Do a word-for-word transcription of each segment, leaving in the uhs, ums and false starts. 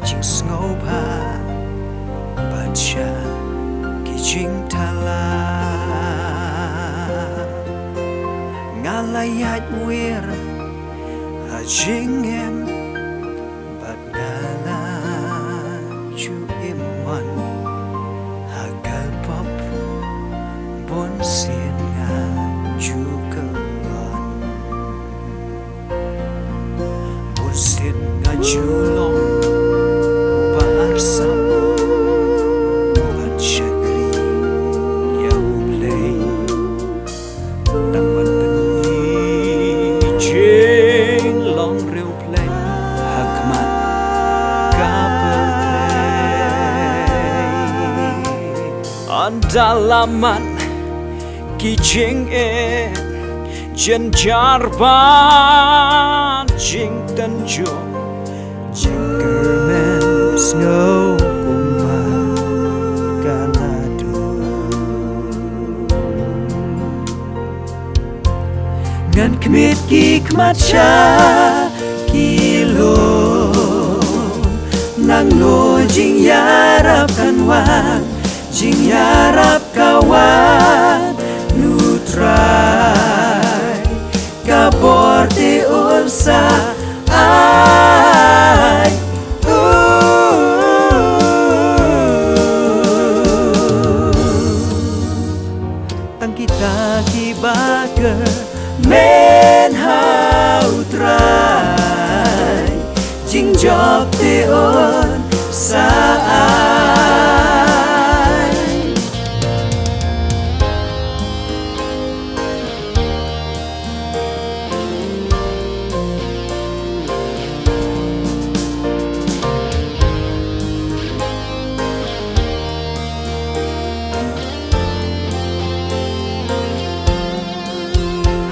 jingsngewbha bad sha ki jingthala. Nga la ïaid wir ha jingim bad nga la ju im mon ha ka pop bun sien nga ju khlon. Bun sien nga ju long uba arsap ban shakri ïa U Blei. Tang ban pynjinglong riewblei ha khmat ka pyrthei. Ynda la man ki jingeh, jynjar bad jingtynjuh, jingkyrmen sngew kumba ka la dum. Ngan khmih ki khmat sha ki lum, nangno jingïarap kan wan, jingïarap ka wan na U Trai. Ka bor te un sa ai. Tang kita kiba kyrmen ha U Trai, jingjop te un sa ai.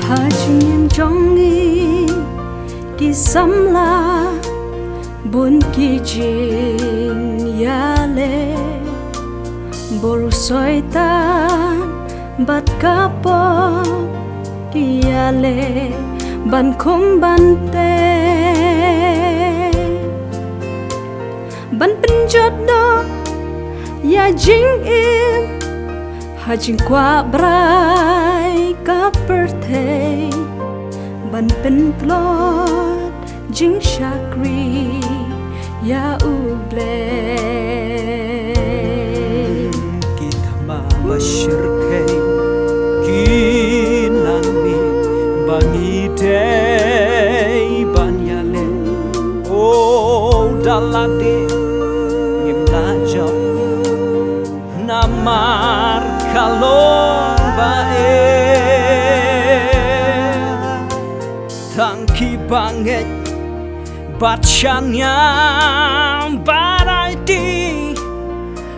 Ha jingim jong ngi ki samla bun ki jingïaleh, bor u Soitan bad ka pop ki ïaleh ban khum ban teh, ban pynjot noh ïa jingim ha jingkwah brai ka pyrthei, ban pyntlot jingshakri ïa U Blei. Ki thma ba shyrkhei ki nang mih ba ngi dei ban ïaleh. O da lade ngim lah jop namar ka long ba eh. Tang kiba ngeit bad shaniah bad aiti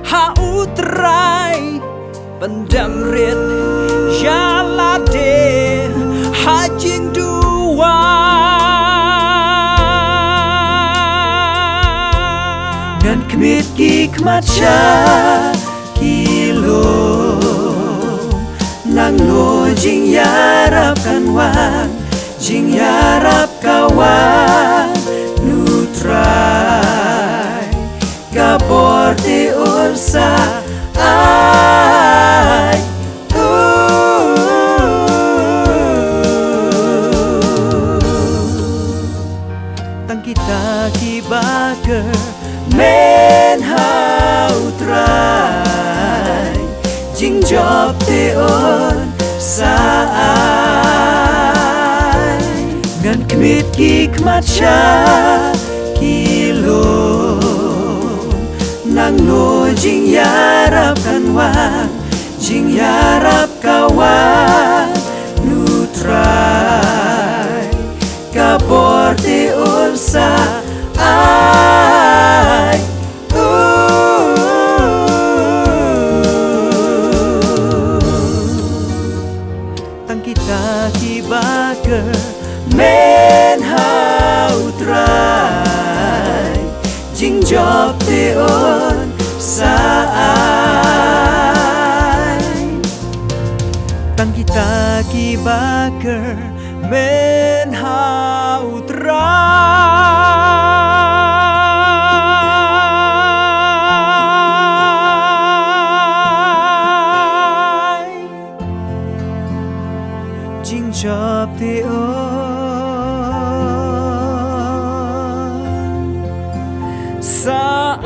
ha U Trai, pyndem rit ïa lade ha jingduwai. Ngan khmih ki khmat sha ki lum, nangno jingïarap kan wan, jingïarap ka wan na U Trai. Ka bor te un sa ai. Tang kita kiba kyrmen ha U Trai, jingjop te un sa ai. Ngan khmih ki khmat sha ki lum, nangno jingïarap kan wan, jingïarap ka wan na U Trai. Ka bor te un sa ai. Tang kita kiba kyrmen ha U Trai, jingjop te un sa ai. Tang kita kiba kyrmen ha U Trai. Sa ai.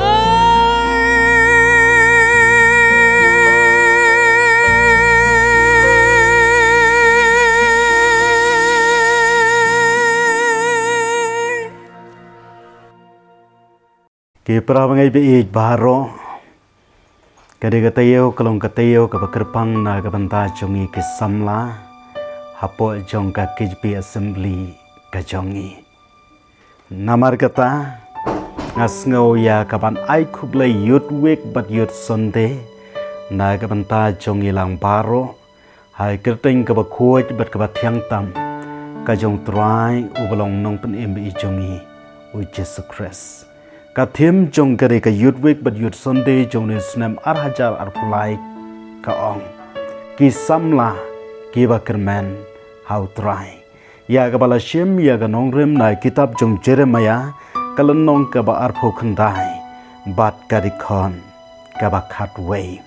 Ki para bangeit ba ïeit baroh. Ka dei ka taïew, ka long ka taïew kaba kyrpang na ka bynta jong ngi ki samla hapoh jong ka K J P Assembly ka jong ngi. Namar kata, nga sngew ïa kaban ai khublei Youth Week bad Youth Sunday na ka bynta jong ngi lang baroh, ha ka kyrteng kaba khuid bad kaba thiang tam ka jong U Trai uba long Nongpynim ba ïeit jong ngi, U Jisu Khrist. Ka theme jong ka dei ka Youth Week bad Youth Sunday jong une u snem ar hajar arphew lai ka ong: Ki samla kiba kyrmen ha U Trai. Ïa kaba la shim ïa ka nongrim na kitab jong Jeremiah, ka lynnong kaba arphew khyndai bad ka dkhot kaba khatwei.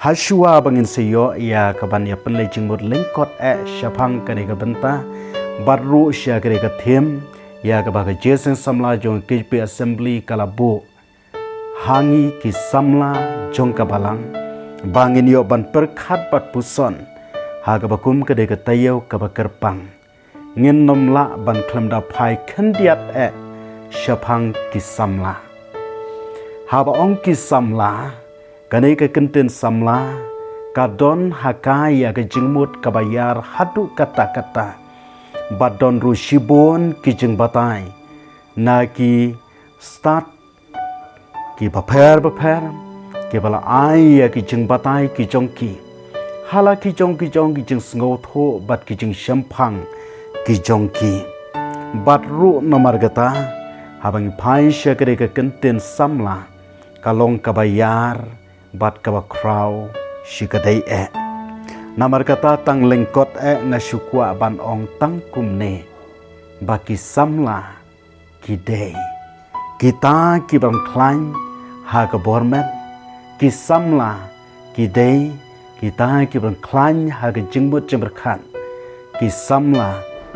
Hashwa ba ngin sa ïoh ïa kaban ïa pynleit jingmut lyngkot eh shaphang kane ka bynta, bad ruh sha kane ka theme, ïa kaba ka Jingïaseng Samla jong K J P Assembly ka la buh ha ngi ki samla jong ka balang, ba ngin ïoh ban pyrkhat bad puson ha kaba kum ka dei ka taïew kaba kyrpang. Ngin nym lah ban khlem da phai khyndiat eh shaphang ki samla. Haba ong ki samla, kane ka kyntien samla ka don ha ka ïa ka jingmut kaba ïar haduh katta katta, bad don ruh shibun ki jingbatai na ki stad kiba pher bapher, kiba la ai ïa ki jingbatai ki jong ki ha la ki jong ki jong ki jingsngewthuh bad ki jingshemphang ki jong ki. Bad ruh namar kata, haba ngi phai sha kane ka kyntien samla, ka long kaba ïar bad kaba khraw shikatdei eh. Namar kata tang lyngkot eh nga shu kwah ban ong tang kumne, ba ki samla ki dei kita kiba khlaiñ ha ka bor met. Ki samla ki dei kita kiba khlaiñ ha ka jingmut jingpyrkhat. Ki samla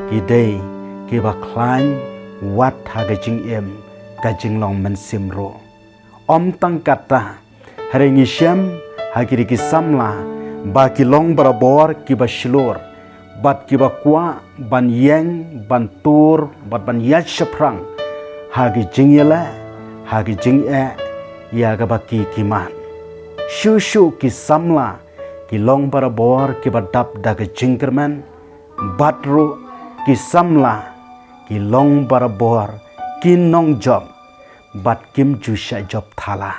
ki dei kiba khlaiñ wat ha ka jingim, ka jinglong mynsiem ruh. Ym tang kata, hynrei ngi shem ha ki dei ki samla ba ki long barabor kiba shlur, bad kiba kwah ban ïeng, ban tur, bad ban ïaid shaphrang ha ki jingïaleh, ha ki jingeh ïa kaba ki ki mad. Shuh shuh ki samla ki long barabor kiba dap da ka jingkyrmen, bad ruh ki samla ki long barabor ki nongjop, bad kim ju shah jop thala.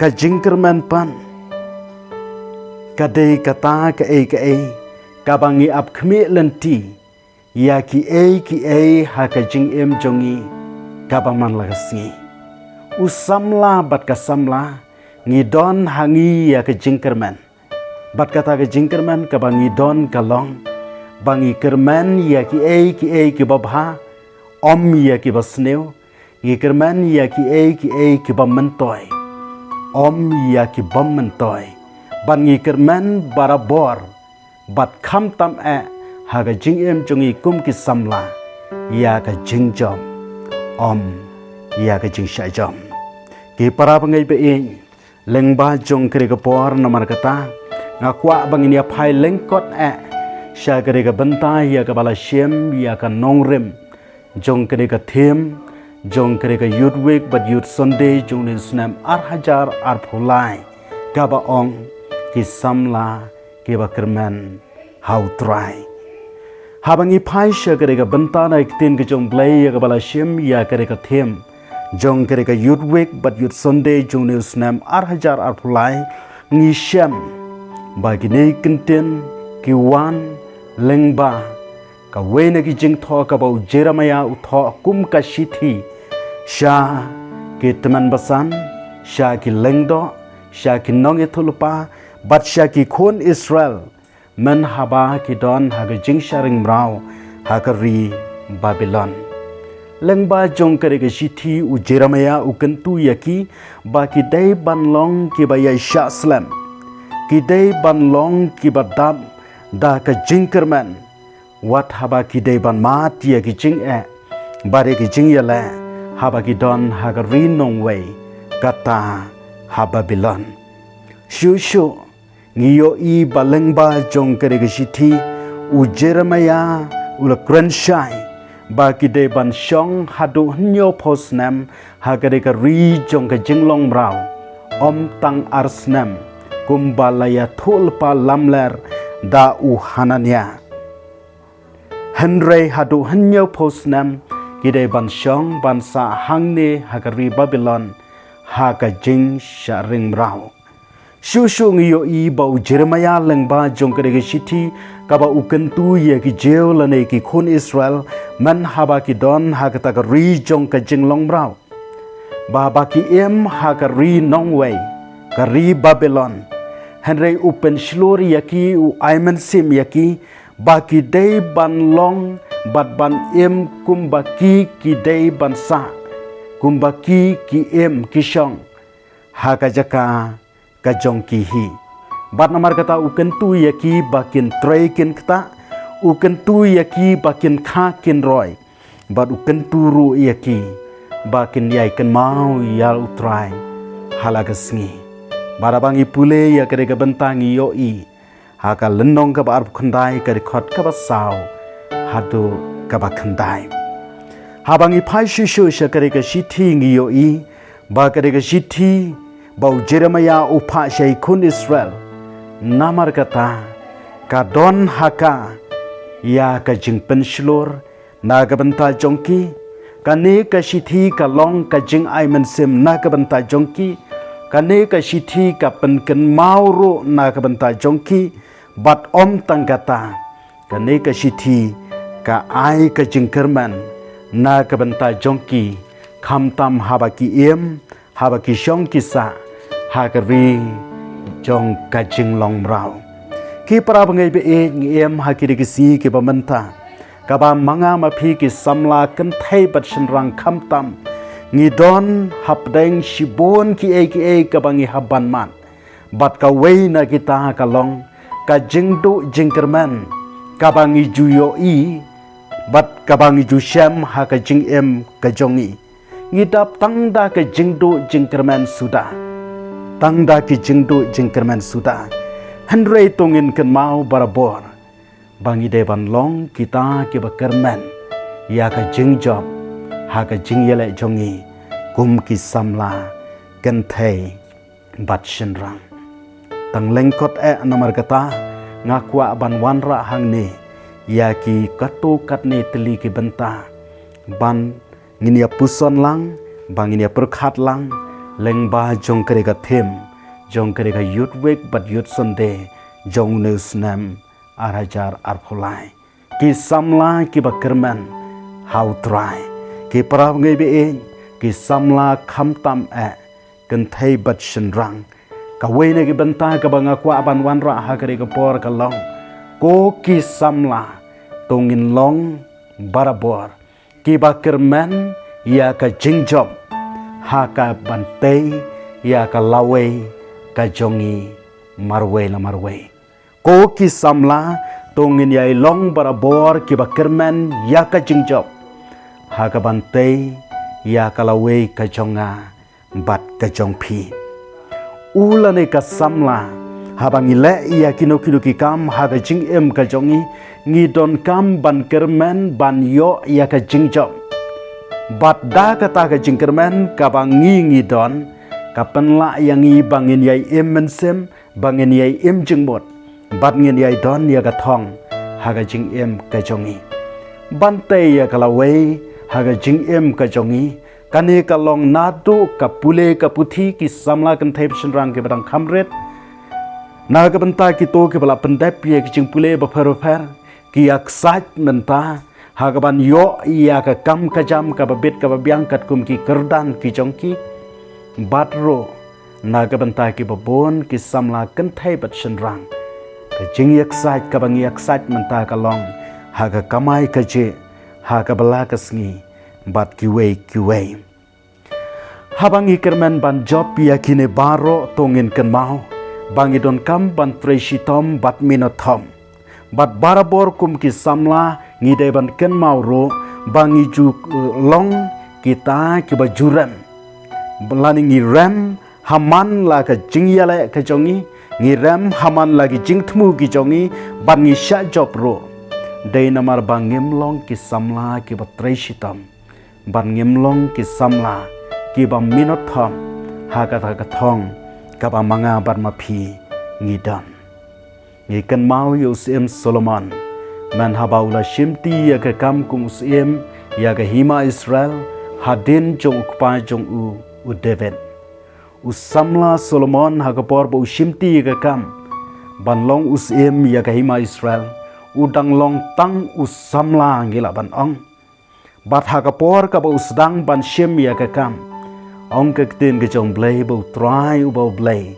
Ka jingkyrmen pat ka dei kata kaei kaei kaba ngi ap khmih lynti ïa kiei kiei ha ka jingim jong ngi kaba man la ka sngi. U samla bad ka samla ngi don ha ngi ïa ka jingkyrmen. Bad kata ka jingkyrmen kaba ngi don ka long ba ngi kyrmen ïa kiei kiei kiba bha, ym ïa kiba sniew. Ngi kyrmen ïa kiei kiei kiba myntoi, ym ïa kiba ym myntoi. Bad ngi kyrmen barabor, bad khamtam eh ha ka jingim jong ngi kum ki samla, ïa ka jingjop, ym ïa ka jingshah jop. Ki para bangeit ba ïeit, lyngba jong kane ka por namar kata, nga kwah ba ngin ïa phai lyngkot eh sha kane ka bynta ïa kaba la shim ïa ka nongrim jong kane ka theme jong kane ka Youth Week bad Youth Sunday jong une u snem ar hajar arphew lai, kaba ong: Ki samla kiba kyrmen ha U Trai. Haba ngi phai sha kane ka bynta na ka ktien ka jong U Blei ïa kaba la shim ïa kane ka theme jong kane ka Youth Week bad Youth Sunday jong une u snem ar hajar arphew lai, ngi shem ba kine ki kyntien ki wan lyngba kawei na ki jingthoh kaba u Jeremiah u thoh kum ka shithi sha ki tymmen basan, sha ki lyngdoh, sha ki nongïathuhlypa, bad sha ki khun Israel, mynhaba ki don ha ka jingshah ring mraw ha ka ri Babilon. Lyngba jong kane ka shithi u Jeremiah u kyntu ïa ki ba ki dei ban long kiba ïaishah slem. Ki dei ban long kiba dap da ka jingkyrmen. Wat haba ki dei ban mad ïa ki jingeh bad ïa ki jingïaleh, haba ki don ha ka ri nongwei, kata ha Babilon. Shuh shuh ngi ïohi ba lyngba jong ka ri ka shithi, u Jeremiah u la kren shai ba ki dei ban shong haduh hynñiew phew snem ha ka ri ka ri jong ka jinglong mraw, ym tang ar snem kumba la ïathuh lypa lamler da u Hananiah. Hynrei haduh hynñiew phew snem ki dei ban shong ban sah hangne ha ka ri Babilon ha ka jingshah ring mraw. Shuh shuh ngi ïohi ba u Jeremiah lyngba jong ka ri ka shithi kaba u kyntu ïa ki Jiw lane ki khun Israel, man haba ki don ha kata ka ri jong ka jinglong mraw, ba ba ki im ha ka ri nongwei, ka ri Babilon. Hynrei u pynshlur ïa ki, u ai mynsiem ïa ki ba ki dei ban long bad ban im kumba ki ki dei ban sah, kumba ki ki im ki shong ha ka jaka ka jong ki hi. Bad namar kata u kyntu ïa ki ba kin trei kin ktah, u kyntu ïa ki ba kin kha kin roi, bad u kyntu ruh ïa ki ba kin ïai kynmaw ïa U Trai ha la ka sngi. Bad haba ngi pule ïa ka dei ka bynta ngi ïohi ha ka lynnong kaba arphew khyndai, ka dei khot kaba saw haduh kaba khyndai. Haba ngi phai shuh shuh sha ka dei ka shithi ngi ïohi ba ka dei ka shithi ba u Jeremiah u phah sha ki khun Israel. Namar kata ka don ha ka ïa ka jingpynshlur na ka bynta jong ki. Kane ka shithi ka long ka jingai mynsiem na ka bynta jong ki. Kane ka shithi ka pynkynmaw ruh na ka bynta jong ki. Bad ym tang kata, kane ka shithi ka ai ka jingkyrmen na ka bynta jong ki, khamtam haba ki im, haba ki shong ki sah ha ka ri jong ka jinglong mraw. Ki para bangeit ba ïeit, ngi im ha ki dei ki sngi kiba mynta kaba ma nga ma phi ki samla kynthei bad shynrang khamtam ngi don hapdeng shibun kiei kiei kaba ngi hap ban mad. Bad kawei na kita ka long ka jingduh jingkyrmen kaba ngi ju ïohi bad kaba ngi ju shem ha ka jingim ka jong ngi. Ngi dap tang da ka jingduh jingkyrmen suda. Tang da ka jingduh jingkyrmen suda. Hynrei to ngin kynmaw barabor ba ngi dei ban long kita kiba kyrmen ïa ka jingjop ha ka jingïaleh jong ngi kum ki samla kynthei bad shynrang. Tang lyngkot eh namar kata nga kwah ban wanrah hangne ïa ki katto katne tylli ki bynta ban ngin ïa puson lang, ba ngin ïa pyrkhat lang lyngba jong ka dei ka theme jong ka dei ka Youth Week bad Youth Sunday jong une u snem ar hajar arphew lai. Ki samla kiba kyrmen ha U Trai. Ki para bangeit ba ïeit, ki samla khamtam eh kynthei bad shynrang. Kawei na ki bynta kaba nga kwah ban wanrah ha ka dei ka por ka long, ko ki samla, to ngin long barabor kiba kyrmen ïa ka jingjop ha kaban tei ïa ka lawei ka jong ngi marwei la marwei. Ko ki samla, to ngin ïai long barabor kiba kyrmen ïa ka jingjop ha kaban tei ïa ka lawei ka jong nga bad ka jong phi. U lane ka samla, haba ngi leh ïa kino kino ki kam ha ka jingim ka jong ngi, ngi donkam ban kyrmen ban ïoh ïa ka jingjop. Bad da kata ka jingkyrmen kaba ngi ngi don, ka pynlah ïa ngi ba ngin ïai im mynsiem, ba ngin ïai im jingmut bad ngin ïai don ïa ka thong ha ka jingim ka jong ngi. Ban tei ïa ka lawei ha ka jingim ka jong ngi, kane ka long naduh ka pule ka puthi, ki samla kynthei bad shynrang kiba dang kham rit. Na ka bynta kito kiba la pyndep ïa ki jingpule bapher bapher, ki ïa ksaid mynta ha kaban ïoh ïa ka kam ka jam kaba bit kaba biang katkum ki kyrdan ki jong ki. Bad ruh na ka bynta kiba bun ki samla kynthei bad shynrang, ka jingïaksaid kaba ngi ïaksaid mynta ka long ha ka kamai kajih, ha ka bylla ka sngi bad kiwei kiwei. Haba ngi kyrmen ban jop ïa kine baroh, to ngin kynmaw ba ngi donkam ban trei shitom bad minot thom. Bad barabor kum ki samla ngi dei ban kynmaw ruh ba ngi ju, eh, long kita kiba ju rem. Lane ngi rem ha man la ka jingïaleh ka jong ngi, ngi rem ha man la ki jingthmu ki jong ngi, bad ngi shah jop ruh. Dei namar ba ngim long ki samla kiba trei shitom, bad ngim long ki samla kiba minot thom ha kata ka thong kaba ma nga bad ma phi ngi don. Ngi kynmaw ïa u Syiem Solomon, man haba u la shimti ïa ka kam kum u syiem ïa ka hima Israel, hadien jong u kpa jong u, u David. U samla Solomon, ha ka por ba u shimti ïa ka kam ban long u syiem ïa ka hima Israel, u dang long tang u samla, ngi lah ban ong. Bad ha ka por kaba u sdang ban shim ïa ka kam, ong ka ktien ka jong U Blei ba U Trai uba U Blei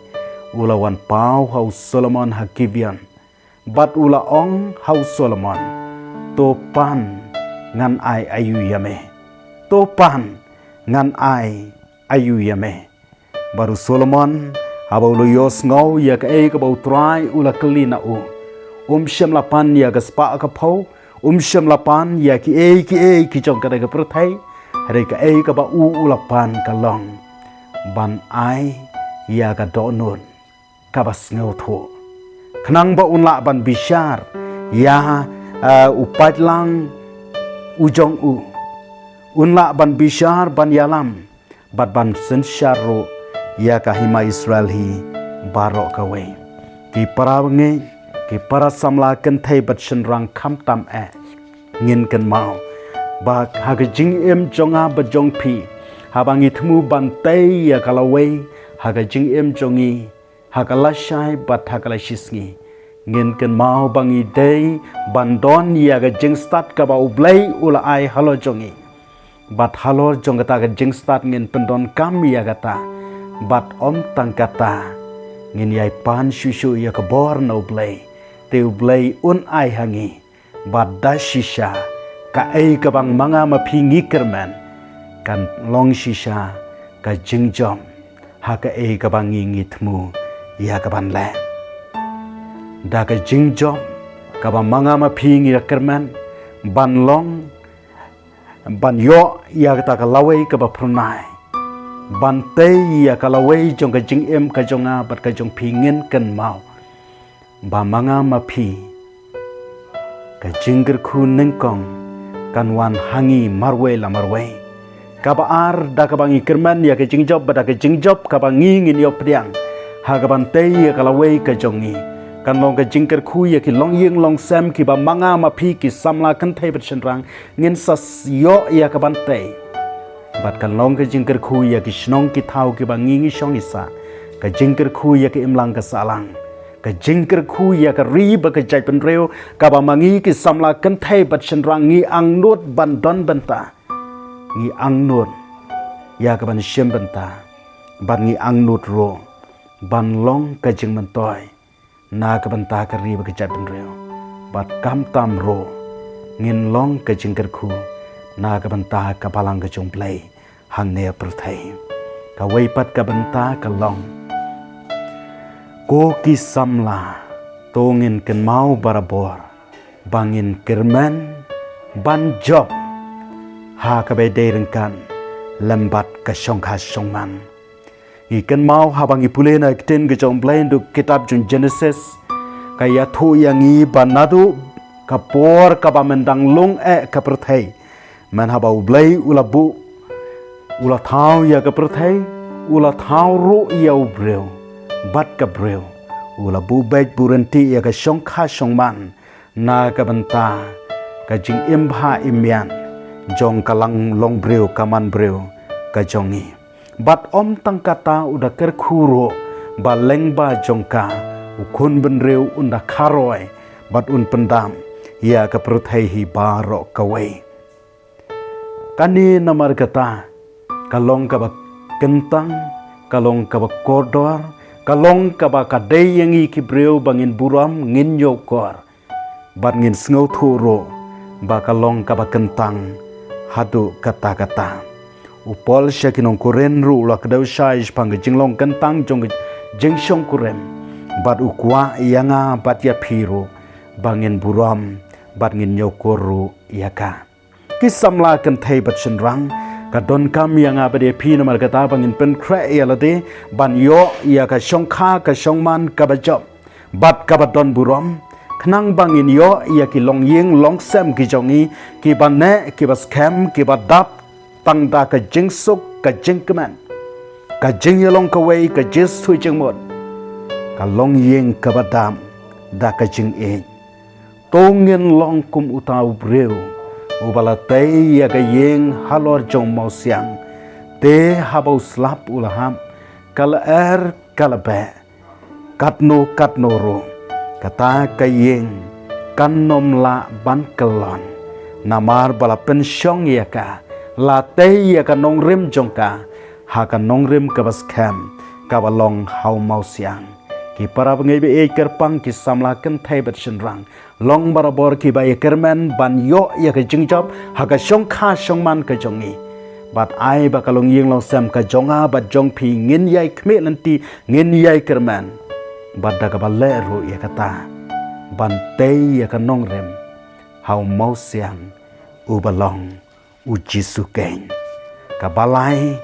u la wan paw ha u Solomon ha Gibeon. Bad u la ong ha u Solomon, "To pan, ngan ai aïu ïa me. To pan, ngan ai aïu ïa me." Bad u Solomon, haba u la ïohsngew ïa kaei kaba U Trai u la kylli na u, um shym la pan ïa ka spah ka phew, um shym la pan ïa kiei kiei ki jong kata ka pyrthei, hynrei kaei kaba u u la pan ka long ban ai ïa ka dohnud kaba sngewthuh, khnang ba un lah ban bishar ïa, eh, u paidlang u jong u. Un lah ban bishar, ban ïalam, bad ban synshar ruh ïa ka hima Israel hi baroh kawei. Ki para bangeit, ki para samla kynthei bad shynrang khamtam eh, ngin kynmaw ba ha ka jingim jong nga bad jong phi, haba ngi thmu ban tei ïa ka lawei ha ka jingim jong ngi, ha ka lashai bad ha ka lashisngi, ngin kynmaw ba ngi dei ban don ïa ka jingstad kaba U Blei u la ai halor jong ngi. Bad halor jong kata ka jingstad ngin pyndonkam ïa kata. Bad ym tang kata, ngin ïai pan shuh shuh ïa ka bor na U Blei. Te U Blei un ai ha ngi, bad da shisha, kaei kaba ma nga ma phi ngi kyrmen, kan long shisha ka jingjop ha kaei kaba ngi ngi thmu ïa kaban leh. Da ka jingjop kaba ma nga ma phi ngi kyrmen ban long, ban ïoh ïa kata ka lawei kaba phyrnai, ban tei ïa ka lawei jong ka jingim ka jong nga bad ka jong phi, ngin kynmaw ba ma nga ma phi, ka jingkyrkhu nyngkong kan wan ha ngi marwei la marwei. Kaba ar, da kaba ngi kyrmen ïa ka jingjop, bad da ka jingjop kaba ngi ngin ïoh pdiang ha kaban tei ïa ka lawei ka jong ngi, kan long ka jingkyrkhu ïa ki longïing longsem kiba ma nga ma phi, ki samla kynthei bad shynrang, ngin sa ïoh ïa kaban tei. Bad kan long ka jingkyrkhu ïa ki shnong ki thaw kiba ngi ngi shong ngi sah, ka jingkyrkhu ïa ka imlang ka sahlang, ka jingkyrkhu ïa ka ri bad ka jaitbynriew kaba ma ngi ki samla kynthei bad shynrang ngi angnud ban don bynta, ngi angnud ïa kaban shim bynta, bad ngi angnud ruh ban long ka jingmyntoi na ka bynta ka ri bad ka jaitbynriew. Bad khamtam ruh, ngin long ka jingkyrkhu na ka bynta ka balang ka jong U Blei hangne ha pyrthei. Kawei pat ka bynta ka long, ko ki samla, to ngin kynmaw barabor ba ngin kyrmen ban jop ha kaba dei ryngkat lem bad ka shongkha shongman. Ngi kynmaw haba ngi pule na ka ktien ka jong U Blei, naduh kitab jong Genesis, ka ïathuh ïa ngi ba naduh ka por kaba myndang lung eh ka pyrthei, man haba U Blei u la buh, u la thaw ïa ka pyrthei, u la thaw ruh ïa u briew bad ka briew, u la buh beit buh ryntih ïa ka shongkha shongman na ka bynta ka jingim bha im miat jong ka longbriew, ka manbriew ka jong ngi. Bad ym tang kata, u da kyrkhu ruh ba lyngba jong ka, u khun bynriew un da kharoi bad un pyndap ïa ka pyrthei hi baroh kawei. Kane namar kata, ka long kaba kyntang, ka long kaba kordor, ka long kaba ka dei ïa ngi ki briew ba ngin burom, ngin ñiewkor bad ngin sngewthuh ruh ba ka long kaba kyntang haduh katta katta. U Paul sha ki nong Korinth ruh u la kdew shai shaphang ka jinglong kyntang jong ka jingshongkurim, bad u kwah ïa nga bad ïa phi ruh ba ngin burom bad ngin ñiewkor ruh ïa ka. Ki samla kynthei bad shynrang, Ka donkam ïa nga bad ïa phi namar kata ba ngin pynkhreh ïa lade ban ïoh ïa ka shongkha ka shongman kaba jop bad kaba don burom, khnang ba ngin ïoh ïa ki longïing longsem ki jong ngi, kiba neh kiba skhem kiba dap tang da ka jingsuk ka jingkmen, ka jingïalong kawei ka jingstui jingmut, ka longïing kaba dap da ka jingïeit. To ngin long kum uta u briew uba la tei ïa ka ïing halor jong u mawsiang. Te haba u slap u la hap, ka lyer ka la beh, katno katno ruh, kata ka ïing kan nym lah ban kyllon. Namar ba la pynshong ïa ka, la tei ïa ka nongrim jong ka ha ka nongrim kaba skhem kaba long ha u mawsiang. Ki para bangeit ba ïeit kyrpang, ki samla kynthei bad shynrang, long barabor kiba ïakyrmen ban ïoh ïa ka jingjop ha ka shongkha shongman ka jong ngi. Bad ai ba ka longïing longsem ka jong nga bad jong phi ngin ïai khmih lynti, ngin ïai kyrmen bad da kaba leh ruh ïa kata ban tei ïa ka nongrim ha u mawsiang uba long u Jisu keiñ. Kaba lai,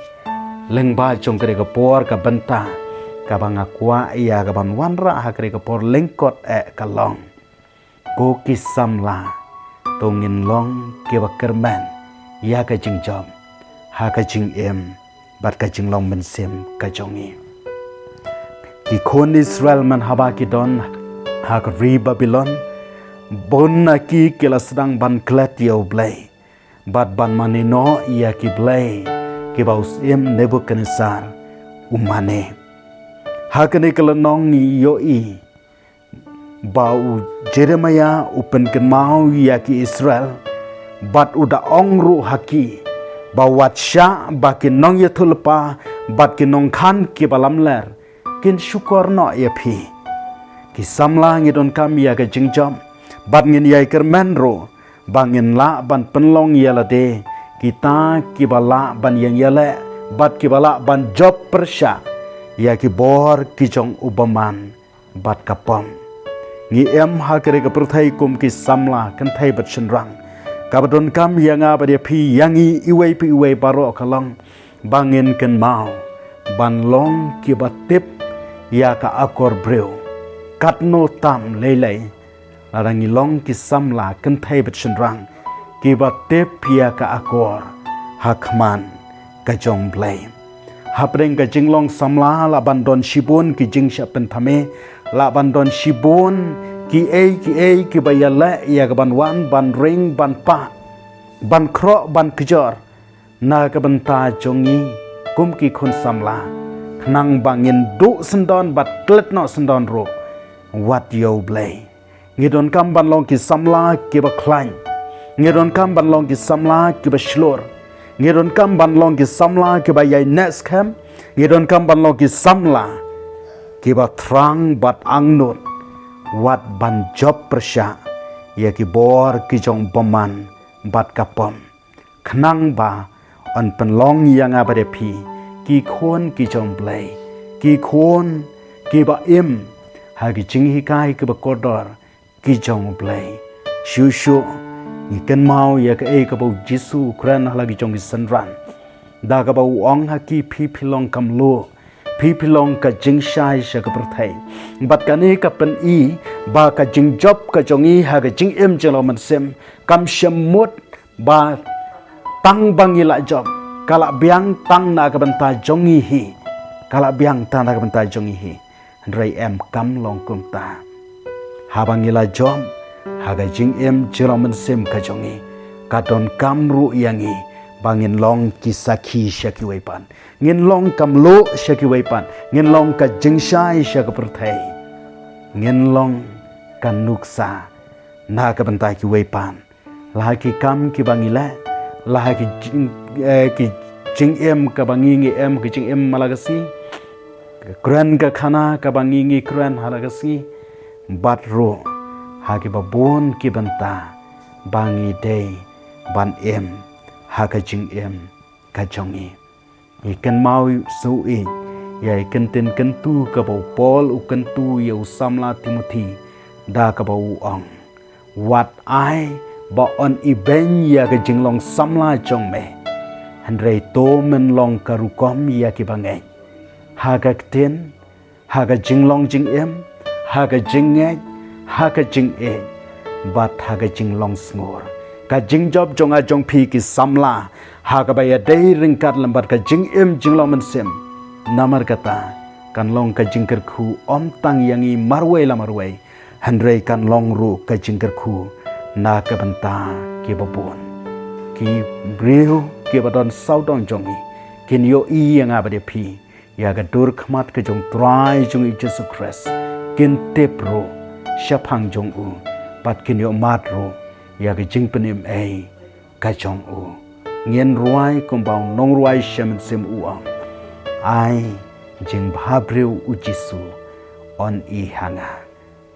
lyngba jong kane ka por ka bynta kaba nga kwah ïa ka ban wanrah ha kane ka por lyngkot eh ka long, ko ki samla, to ngin long kiba kyrmen ïa ka jingjop ha ka jingim bad ka jinglong mynsiem ka jong ngi. Ki khun Israel man haba ki don ha ka ri Babilon, bun na ki ki la sdang ban klet ïa U Blei bad ban mane noh ïa ki blei kiba u syiem Nebukadnesar u mane. Ha kane ka lynnong ngi ïohi ba u Jeremiah u pynkynmaw ïa ki Israel bad u da ong ruh ha ki ba wat shah ba ki nongïathuhlypa bad ki nongkhan kiba lamler kin shukor noh ïa phi. Ki samla, ngi donkam ïa ka jingjop bad ngin ïai kyrmen ruh ba ngin lah ban pynlong ïa lade kita kiba lah ban ïeng ïaleh bad kiba lah ban jop pyrshah ïa ki bor ki jong u bymman bad ka pom. Ngi im ha kane ka pyrthei kum ki samla kynthei bad shynrang. Kaba donkam ïa nga bad ïa phi, ïa ngi iwei pa iwei baroh ka long ba ngin kynmaw ban long kiba tip ïa ka akor briew. Katno tam lei lei lada ngi long ki samla kynthei bad shynrang kiba tip ïa ka akor ha khmat ka jong U Blei. Hapdeng ka jinglong samla lah ban don shibun ki jingshah pynthame, lah ban don shibun kiei kiei kiba ïaleh ïa ka ban wan ban ring ban pah, ban khroh ban kjor na ka bynta jong ngi kum ki khun samla, khnang ba ngin duh syndon bad klet noh syndon ruh wat ïa U Blei. Ngi donkam ban long ki samla kiba khlaiñ. Ngi donkam ban long ki samla kiba shlur. Ngi donkam ban long ki samla kiba ïai neh skhem. Ngi donkam ban long ki samla kiba thrang bad angnud wat ban jop pyrshah ïa ki bor ki jong u bymman bad ka pom, khnang ba yn pynlong ïa nga bad ïa phi ki khun ki jong U Blei, ki khun kiba im ha ki jinghikai kiba kordor ki jong U Blei. Shuh shuh ngi kynmaw ïa kaei kaba U Jisu u kren ha la ki jong ki synran, da kaba u ong ha ki, phi phi long ka mluh, phi phi long ka jingshai sha ka pyrthei. Bad kane ka pyni ba ka jingjop ka jong ngi ha ka jingim jinglong mynsiem kam shym mut ba tang ba ngi la jop, ka la biang tang na ka bynta jong ngi hi. Ka la biang tang na ka bynta jong ngi hi. Hynrei em, kam long kumta. Haba ngi la jop ha ka jingim jinglong mynsiem ka jong ngi, ka donkam ruh ïa ngi ba ngin long ki sakhi sha kiwei pat. Ngin long ka mluh sha kiwei pat. Ngin long ka jingshai sha ka pyrthei. Ngin long ka nuksa na ka bynta kiwei pat. La ha ki kam kiba ngi leh, la ha ki jing, eh, ki jingim kaba ngi ngi im, ki jingim ha la ka sngi, ka kren ka khana kaba ngi ngi kren ha la ka sngi, bad ruh ha kiba bun ki bynta ba ngi dei ban im ha ka jingim ka jong ngi. Ngi kynmaw shuh ïa i kyntien kyntu kaba u Paul u kyntu ïa u samla Timothi, da kaba u ong, wat ai ba yn ibeiñ ïa ka jinglong samla jong me. Hynrei to men long ka rukom ïa kiba ngeit, ha ka ktien, ha ka jinglong jingim, ha ka jingngeit, ha ka jingïeit, bad ha ka jinglong sngur. Ka jingjop jong nga jong phi ki samla, ha kaba ïadei ryngkat lem bad ka jingim jinglong mynsiem. Namar kata, kan long ka jingkyrkhu ym tang ïa ngi marwei la marwei, hynrei kan long ruh ka jingkyrkhu na ka bynta kiba bun. Ki briew kiba don sawdong jong ngi kin ïohi ïa nga bad ïa phi ïa ka dur khmat ka jong Trai jong ngi Jisu Khrist. Kin tip ruh shaphang jong u, bad kin ïohmad ruh ïa ka jingpynim ei ka jong u. Ngin rwai kumba u nongrwai shem mynsiem u ong: Ai jingbhabriew, u Jisu, un i ha nga.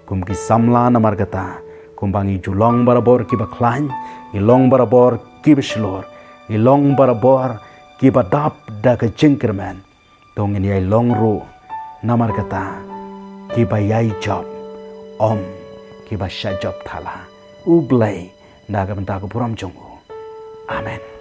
Kum ki samla, namar kata, kumba ngi ju long barabor kiba khlaiñ, ngi long barabor kiba shlur, ngi long barabor kiba dap da ka jingkyrmen, to ngin ïai long ruh, namar kata, kiba ïai jop, ym kiba shah jop thala. U Blei, na ka bynta ka burom jong u. Amen.